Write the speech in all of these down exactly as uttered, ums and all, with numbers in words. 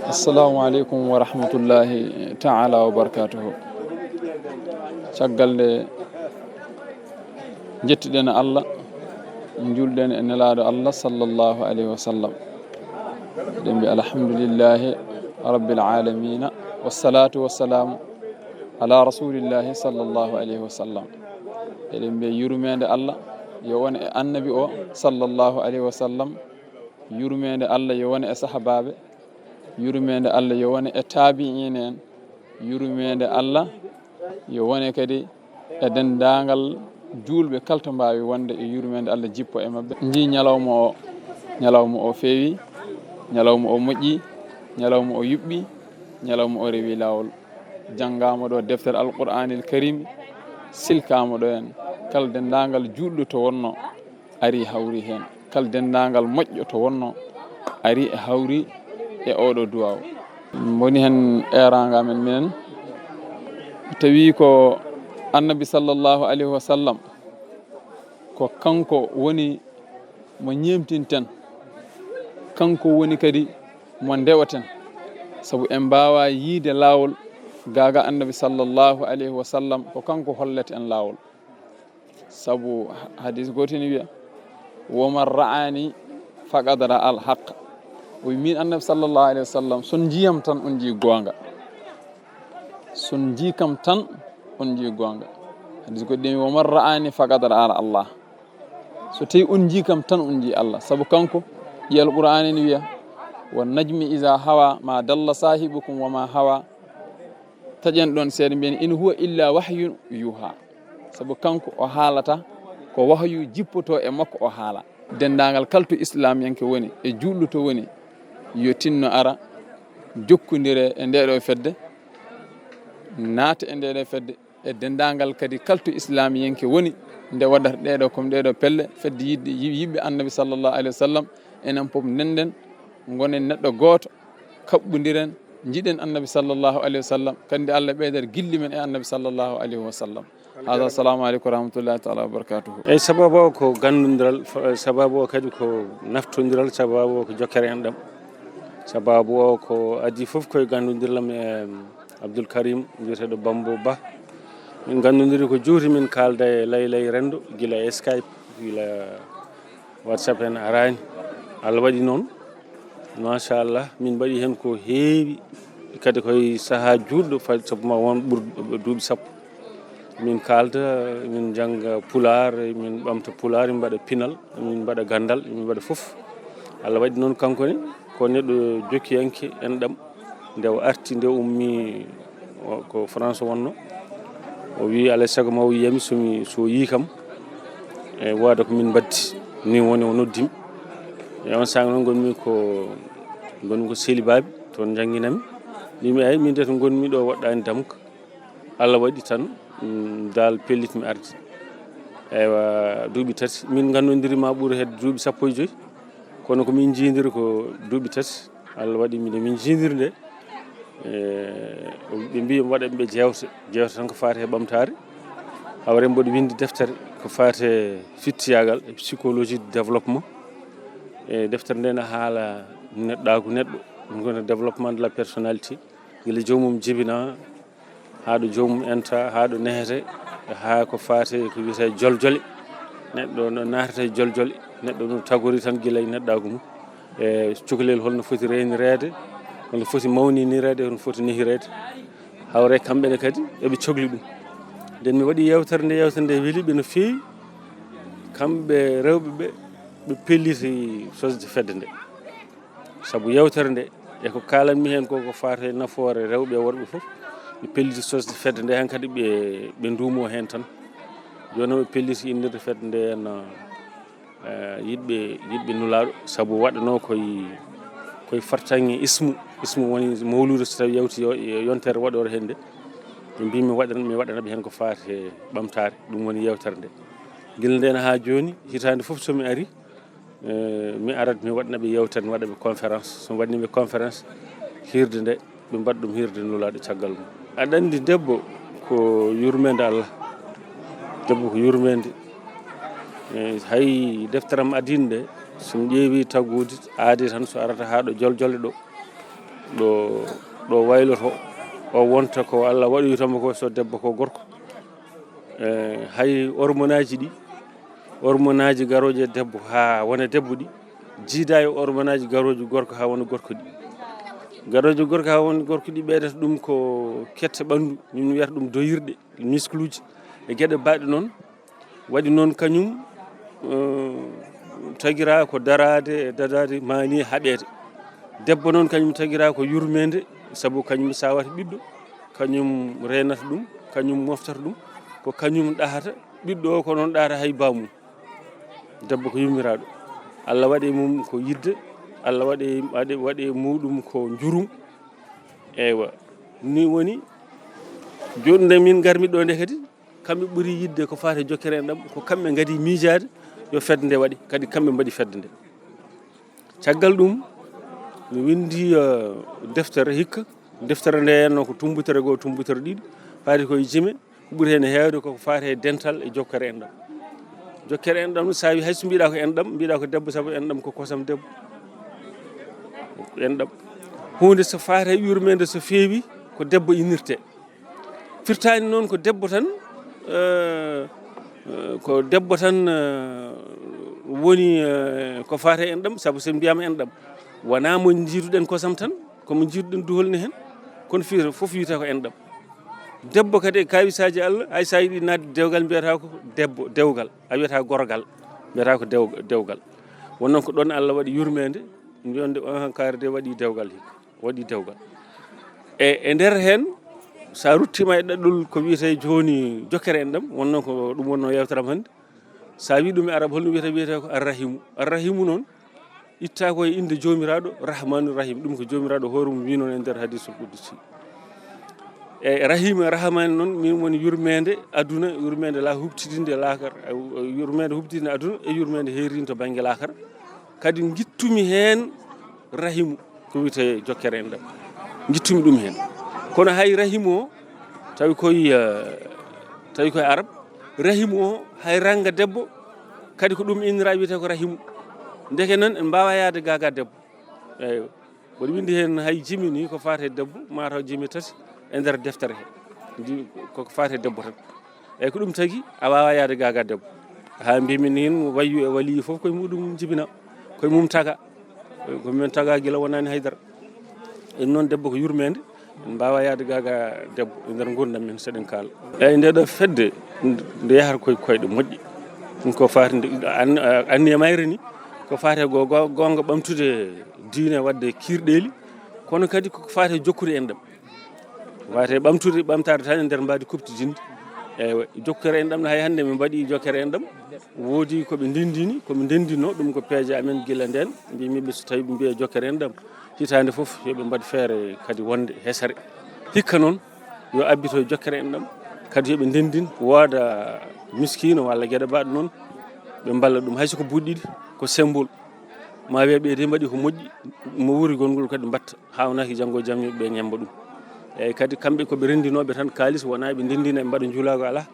Assalamu aleykum wa rahmatullahi taala wa barakatuhu. Caggal nde njettuɗen Allah, njuulɗen e Nelaaɗo Allah sallallahu alayhi wa sallam, eɗen mbiya alhamdulillahi rabbil alamina, wassalatu wassalamu ala rasulillahi sallallahu alayhi wa sallam. Eɗen mbiya yurmeende Allah yo won e annabi o sallallahu alayhi wa sallam, yurmeende Allah yo won e sahabaaɓe, yurmeende Allah yo won e taabi'iin en, yurmeende Allah yo won e kadi e denndaangal juulɓe kala to mbaawi wonde, e yurmeende Allah jippo e maɓɓe. Njii ñalawma o, ñalawma o feewi, ñalawma o moƴƴi, ñalawma o yuɓɓi, ñalawma o rewi laawol. Janngaama ɗo deftere Alqur'aanil Karim, silkaama ɗo en. Kala denndaangal juulɗo to wonno, ari hawri heen. Kala denndaangal moƴƴo to wonno, ari e hawri e oɗo duwaaw. Woni heen eeraango amen minen, tawi ko Annabi sallallahu alayhi wa sallam, ko kanko woni mo ñeemtinten, kanko woni kadi mo ndewaten, sabu en mbaawa yiide laawol gaaga Annabi sallallahu alayhi wa sallam, ko kanko holleten laawol. Sabu hadis gooto ene wiya, "Wo man ra'ani faqad ra'al haqq." O wi, "Min Annabi sallallahu alayhi wa sallam, son njiyam tan on nji goonga. Son nji kam tan on nji goonga." Hadis goɗɗo ene wiya, "Wo man ra'ani faqad ra'al Allah." So tawi on nji kam tan on nji Allah. Sabu kanko, ƴiye Alqur'aana ene wiya, "Wa najmi iza hawa, ma dalla sahibukum wa ma hawa." Taƴen ɗon seeɗa, mbiyen, "In huwa illa wahyun yuha." Sabu kanko o haalata ko wahyu jippoto e makko o haala. Denndaangal kala to islaamyanke woni e juulɗo to woni, yo tinno ara, jokkondire e ndeeɗo fedde, naata e ndeeɗo fedde, e denndaangal kadi kala to islaamyanke woni, nde waɗata ɗeeɗo, kom ɗeeɗo pelle, fedde yiɗde, yi-, yiɓɓe Annabi sallallahu alayhi wa sallam, enen fof ndennden, ngonen neɗɗo gooto, kaɓɓondiren, njiɗen Annabi sallallahu alayhi wa sallam, kandi Allah ɓeydata gilli men e Annabi sallallahu alayhi wa sallam. Hada, assalamu aleykum wa rahmatullahi taala wa barakatuhu. Eyyi, sababu o ko ganndondiral, fa-, sababu o kadi ko naftondiral, sababu o ko jokkere enɗam. Sababu o ko adii fof ko e ganndondiral am e Abdoul Karim, biyeteeɗo Bambo Ba. Min ganndondiri ko juuti, min kaalda e Laylay Renndo, gila e Skype, gila WhatsApp en araani. Allah waɗi noon, machallah, min mbaɗi heen ko heewi, kadi koye sahaa juutɗo, fay sabu ma won ɓur duuɓi sappo. Min kaalda, min njannga Pulaar, min ɓamta Pulaar, min mbaɗa pinal, min mbaɗa ganndal, min mbaɗa fof. Allah waɗi noon, kanko ne ko neɗɗo jokkiyanke enɗam. Nde o arti, nde o ummi, o, ko France o wonno. O wi, "Alaa e sago ma o yiyami, so mi, so o yii kam, e wooda ko min mbaddi." Ni woni o noddimi. E on saanga noon ngonmi ko, ngonmi ko Seli Baabi, toon njannginami. Mbimi, "Ay, min de to ngonmi ɗo woɗɗaani damka." Allah waɗi tan, mm, dal pellitmi arde. Eywa, duuɓi tati. Min nganndondiri ma ɓuri hedde duuɓi sappo e joyi. Kono ko min njiidiri ko duuɓi tati. Allah waɗi miɗo min njiidiri nde. E, ɓe mbi mi waɗa ɓe jeewte. Jeewte tan ko faati e ɓamtaare. Hawre mboɗo winndi deftere ko faati e fittiyaagal, e psychologie de développement. E deftere nde ne haala neɗɗaagu neɗɗo, ɗum ko développement de la personnalité. Gila joomum jibina, haa ɗo joomum enta, haa ɗo nehete, haa ko faati ko wiyetee joljole. Neɗɗo no naatata e joljole, neɗɗo no tagori tan gila e neɗɗaagu mum. E cukalel holno foti reynireede, holno foti mawninireede, holno foti nehireede. Hawre kamɓe ne kadi eɓe cogli ɗum. Nden mi waɗi yeewtere nde, yeewtere nde weli ɓe no feewi. Kamɓe rewɓe ɓe, ɓe pelliti sosde fedde nde. Sabu yeewtere nde, e ko kaalanmi heen ko, ko faati e nafoore rewɓe e worɓe fof, ɓe pelliti sosde fedde nde, hankadi ɓe, ɓe nduumo heen tan. Jooni noon ɓe pelliti innirde fedde nde no, eh, yiɗɓe, yiɗɓe Nulaaɗo, sabu waɗanoo koye, koye fartaŋŋe ismu, ismu woni mawluudu, so tawi yawti yo-, yontere waɗoore heen nde. Ɓe mbii mi waɗan, mi waɗana ɓe heen ko faati e ɓamtaare, ɗum woni yeewtere nde. Gila ndeen haa jooni, hitaande fof so mi ari, Eh, mi arat, mi waɗna ɓe yeewtere, mi waɗa ɓe conférence. So mi waɗni ɓe conférence, hiirde nde, ɓe mbaɗa ɗum hiirde Nulaaɗo caggal mum. Aɗa anndi debbo ko yurmeende Allah. Debbo ko yurmeende. E, hay deftere am adinɗe, so mi ƴeewi taggude aadi tan, so arata haa ɗo joljole ɗo, ɗo, ɗo wayloto, o wonta ko Allah waɗoytamo ko, so debbo ko gorko. E, hay hormonaaji ɗi, hormonaaji garooji e debbo haa wona debbo ɗi, jiida e hormonaaji garooji gorko haa wona gorko ɗi. Garooji gorko haa wona gorko ɗi ɓeydata ɗum ko kette ɓanndu, min wiyata ɗum doyirɗe, miskluuji, e geɗe baɗɗe noon. Waɗi noon kañum, eh, tagira ko daraade e dadaade, maani haɓeede. Debbo noon kañum tagira ko yurmeende, sabu kañum sawata ɓiɗɗo, kañum reenata ɗum, kañum moftata ɗum, ko kañum ɗahata, ɓiɗɗo o ko noon ɗahata hay baamum. Debbo ko yummiraaɗo. Allah waɗi mum ko yidde, Allah waɗi, waɗi, waɗi muɗum ko njurum. Eywa, ni woni, jooni nde min ngarmi ɗo nde kadi, kamɓe ɓuri yidde ko faati e jokkere enɗam, ko kamɓe ngadi miijaade yo fedde nde waɗe, kadi kamɓe mbaɗi fedde nde. Caggal ɗum, mi winndi, eh, deftere hikka. Deftere nde henno ko tumbutere goo, tumbutere ɗiɗi, faati koye jime, ko ɓuri heen heewde ko faati e dental e jokkere enɗam. Jokkere enɗam, so a wi hay so mbiɗa ko enɗam, mbiɗa ko debbo, sabu enɗam ko kosam debbo. Enɗam. Huunde so faati e yurmeende, so feewi, ko debbo innirte. Firtaani noon ko debbo tan, eh, eh, ko debbo tan, eh, woni, eh, ko faati e enɗam, sabu so mbiyama enɗam, wonaa mo njiiduɗen kosam tan, ko mo njiiduɗen duhol ne heen, kono fii-, fof wiyata ko enɗam. Debbo kadi e kawisaaji Allah, hay so a yiɗi naatde dewgal, mbiyata ko debbo, dewgal, a wiyata gorgal, mbiyata ko dew-, dewgal. Won noon ko ɗoon Allah waɗi yurmeende, wonde on hankaare de waɗi dewgal hikka. Waɗi dewgal. E, e nder heen, so a ruttiima e ɗaɗɗol ko wiyetee jooni jokkere enɗam, wonno ko ɗum wonno yewtere am hannde. So a wii ɗum e arab, holno wiyetee? Wiyetee ko Arrahimu. Arrahimu noon, itta ko e innde Joomiraaɗo Rahmaanu Rahim. Ɗum ko Joomiraaɗo hoore mum wii noon e nder Hadiisul Qudsi. E Rahim e Rahmaani noon, min woni yurmeende aduna, yurmeende la huɓtidinde laakar, e, e yurmeende huɓtidinde aduna e yurmeende heerinde to bannge laakar. Kadi ngittumi heen Rahimu, ko wiyetee jokkere enɗam. Ngittumi ɗum heen. Kono hay Rahimu o, tawi koye, eh, tawi koye arab, Rahimu o hay rannga debbo, kadi ko ɗum innira wiyetee ko Rahimu. Ndeke noon en mbaawa yahde gaagaa debbo. Eywa. Mboɗo winndi heen hay jimi ni ko faati e debbo, mataw jimi tati e nder deftere he. Ndi ko ko faati e debbo tan. Eyyi, ko ɗum tagi a waawaa yahde gaagaa debbo. Haa mbiymi ni heen wayyu e waliyu fof koye muɗum jibina, koye mum taga. Ko min taga gila wonaani haydara. En noon debbo ko yurmeende, en mbaawaa yahde gaagaa debbo e nder nguurndam men so eɗen kaala. Eyyi, nde ɗo fedde, nde yahata koye koyɗe moƴƴe. Ɗum ko faati nde, an-, anniya mayre ni, ko faati e go-, go-, goonga ɓamtude diine, waɗde kiirɗeeli, kono kadi ko faati e jokkude enɗam. Wate ɓamtude, ɓamtaade tan e nder mbaadi kuɓtidinndi. Eywa, jokkere enɗam no hay hannde min mbaɗi jokkere enɗam. Woodi ko ɓe ndenndini, ko ɓe ndenndinno, ɗum ko peeje amen gila ndeen. Mbimi ɓe so tawi ɓe mbiya jokkere enɗam, hitaande fof yo ɓe mbaɗ feere kadi wonde hesere. Hikka noon, yo abbito jokkere enɗam, kadi yo ɓe ndenndin, wooda miskiino walla geɗe mbaɗ noon, ɓe mballa ɗum. Hay so ko buuɗi ɗiɗi, ko symbole. Ma wiya ɓe de mbaɗi ko moƴƴi, mo wuuri gongol kadi mbatta. Haawnaki janngo e jam yimɓe ɓe ñemmba ɗum. Eyyi, kadi kamɓe ko ɓe renndinooɓe tan kaalis, wonaa ɓe ndenndina, ɓe mbaɗa njulaagu alaa,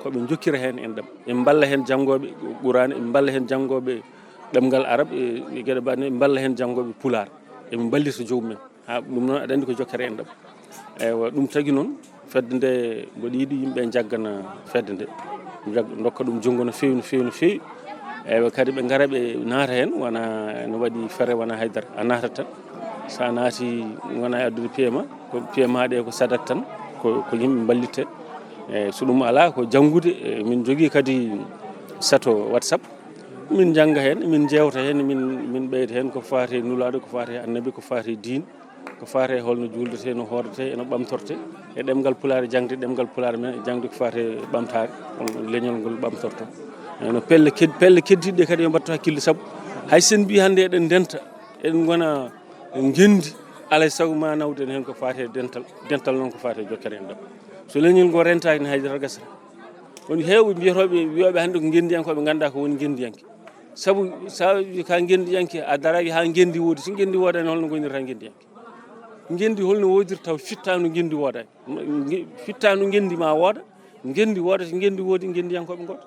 ko ɓe njokkira heen enɗam. Ɓe mballa heen janngooɓe Quraan, ɓe mballa heen janngooɓe ɗemngal arab, e, e geɗe mbaɗ ne, ɓe mballa heen janngooɓe pulaar. Eɓe mballita joomum en. Haa ɗum noon aɗa anndi ko jokkere enɗam. Eywa, ɗum tagi noon, fedde nde mboɗo yiɗi yimɓe njaggana fedde nde. Njag-, ndokka ɗum junngo no feewi, no feewi, no feewi. Eywa, kadi ɓe ngara ɓe naata heen, wona no waɗi fere, wona haydara. A naatat tan. So a naati, wona e addude piyama, ko piyama ɗe ko sadat tan, ko, ko yimɓe mballitte. Eyyi, so ɗum alaa, ko janngude. Eyyi, min njogii kadi sato WhatsApp. Min njannga heen, min njeewta heen, min, min ɓeyda heen ko faati e Nulaaɗo, ko faati e Annabi, ko faati e diine, ko faati e holno juuldatee, no hoodetee, e no ɓamtortee, e ɗemngal Pulaar, jaŋde ɗemngal Pulaar men, e jaŋde ko faati e ɓamtaare, on leñol ngol ɓamtortoo. E no pelle ked-, pelle keddiiɗe ɗe kadi yo mbattu hakkille, sabu hay so en mbii hannde eɗen ndenta, eɗen ngona ngenndi, alaa e sago ma nawden heen ko faati e dental, dental noon ko faati e jokkere enɗam. So leñol ngol rentaaki ne, haydara gasata. Woni heewɓe mbiyetooɓe, wiyooɓe hannde ko ngenndiyankooɓe, nganndaa ko woni ngenndiyanke. Sabu so a wii ka ngenndiyanke, a daraaki haa ngenndi woodi. So ngenndi woodaani, holno ngonirta ngenndiyanke? Ngenndi holno woodirta taw fittaandu ngenndi woodaani? Nge-, fittaandu ngenndi ma wooda, ngenndi wooda, so ngenndi woodi, ngenndiyankooɓe ngoota.